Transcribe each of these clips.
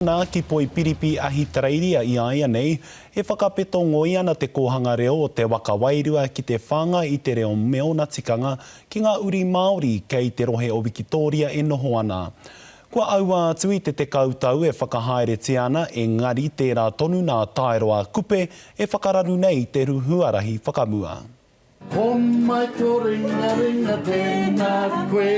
Nā, ki Poipiripi, Ahitereiria i a ia nei, e whakapeto ngoi ana te kōhanga reo o Te Waka Wairua ki te whāngai i te reo me ōna tikanga ki ngā uri Māori kei te rohe o Wikitōria e noho ana. Kua aua atu i te 10 tau e whakahaeretia ana, engari tērā tonu nā Taeroa Kupe e whakararu nei te huarahi whakamua. Homai tō ringaringa tēnā koe,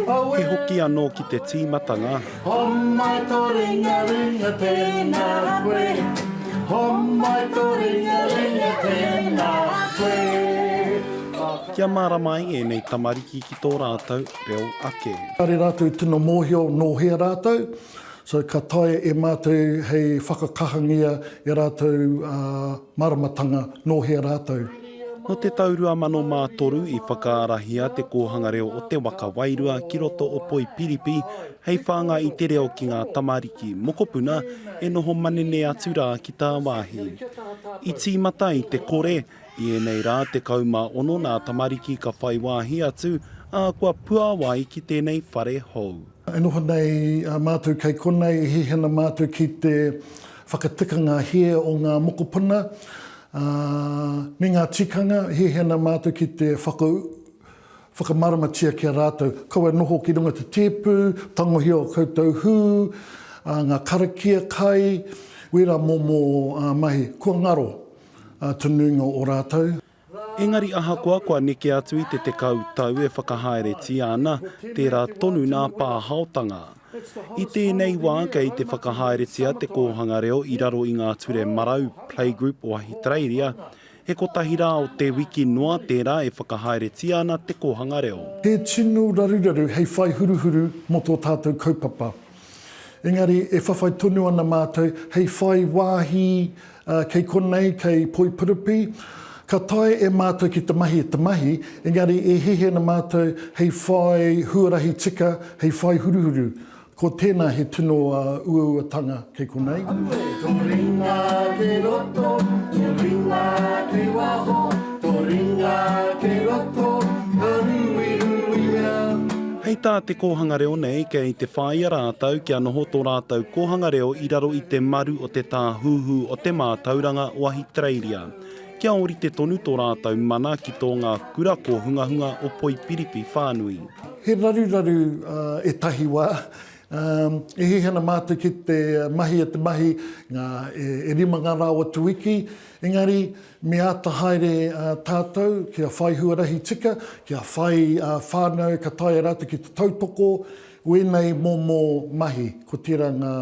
auē. He hoki anō ki te tīmatanga. Homai tō ringaringa tēnā koe, Homai tō ringaringa tēnā koe. Kia mārama ai ēnei tamariki ki tō rātou reo ake. Kāre rātou i tino mōhio nō hea rātou, so ka taea e mātou hei whakakahangia e rātou māramatanga nō hea rātou. Nō te tau 2003 i whakaarahia Te Kōhanga Reo o Te Waka Wairua ki roto o Poipiripi hei whāngai i te reo ki ngā tamariki mokopuna e noho manene atu rā ki tāwāhi. I tīmata i te kore, i ēnei rā 16 nā tamariki ka whai wāhi atu, ā, kua puāwai ki tēnei whare hou. E noho nei mātou kei konei, e hiahia ana mātou ki te whakatika ngā hē o ngā mokopuna, Ā, me ngā tikanga, hiahia ana mātou ki te whaka, whakamāramatia ki a rātou, kaua e noho ki runga te tēpu, tangohia o koutou hū, ā, ngā karakia kai, wērā momo mahi, kua ngaro te nuinga o rātou. Engari ahakoa kua neke atu i te 10 tau e whakahaeretia ana, tērā tonu nā pāhaotanga. I tēnei wā kei te whakahaeretia te kōhanga reo i raro i ngā ture marau Playgroup o Ahitereiria, he kotahi rā o te wiki noa tērā e whakahaeretia ana te kōhanga reo. He tino raruraru hei whai huruhuru mō tō tātou kaupapa. Engari e whawhai tonu ana mātou hei whai wāhi kei konei, kei Poipiripi. Ka taea e mātou ki te mahi i te mahi, engari e hiahia ana mātou hei whai huarahi tika, hei whai huruhuru. Ko tēnā he tino uauatanga kei konei. Aue, tō ringa kei roto, tō ringa kei waho, tō ringa kei roto, ka ruiruia. Hei tā te kōhanga reo nei, kei te whāia rātou kia noho tō rātou kōhanga reo i raro i te maru o te Tāhuhu o te Mātauranga o Ahitereiria, kia ōrite tonu tō rātou mana ki tō ngā kura kōhungahunga o Poipiripi whānui. He raruraru ētahi wā, e hiahia ana mātou ki te mahi a te mahi, ngā, e rima ngā rā o te wiki, engari Me āta haere tātou kia whai huarahi tika, kia whai whānau ka taea rātou ki te tautoko wēnei momo mahi, ko tērā ngā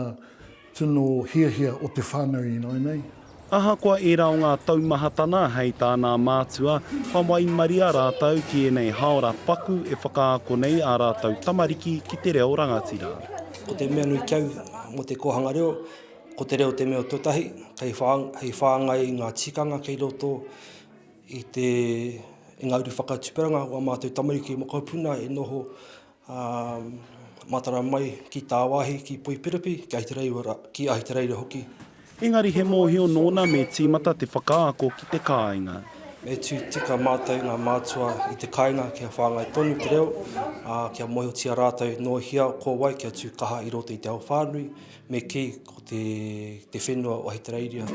tino hiahia o te whānau ināianei. Ahakoa ērā o ngā taumahatana, hei tā nā mātua, kua waimaria rātou ki ēnei haora paku e whakaako nei ā rātou tamariki ki te reo rangatira. Ko te mea nui ki au mō te kōhanga reo, Ko te reo te mea tuatahi, hei whāngai i ngā tikanga kei roto i te i ngā uri whakatupuranga o ā mātou tamariki mokopuna e noho matara mai ki tāwāhi, ki Poipiripi, ki Ahitereiria, ki Ahitereiria hoki. Engari he mōhio nōna me tīmata te whakaako ki te kāinga. Me tū tika mātou ngā mātua i te kāinga kia whāngai tonu te reo, ā, kia mōhiotia rātou nō hea, ko wai, kia tū kaha i roto i te ao whānui. Me kī, ko te, te whenua o Ahitereiria.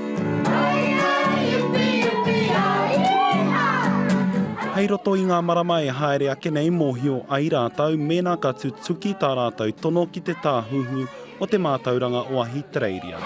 Hei roto i ngā marama e haere ake nei mōhio ai rātou mēnā ka tutuki tā rātou tono ki te Tāhuhu o te Mātauranga o Ahitereiria.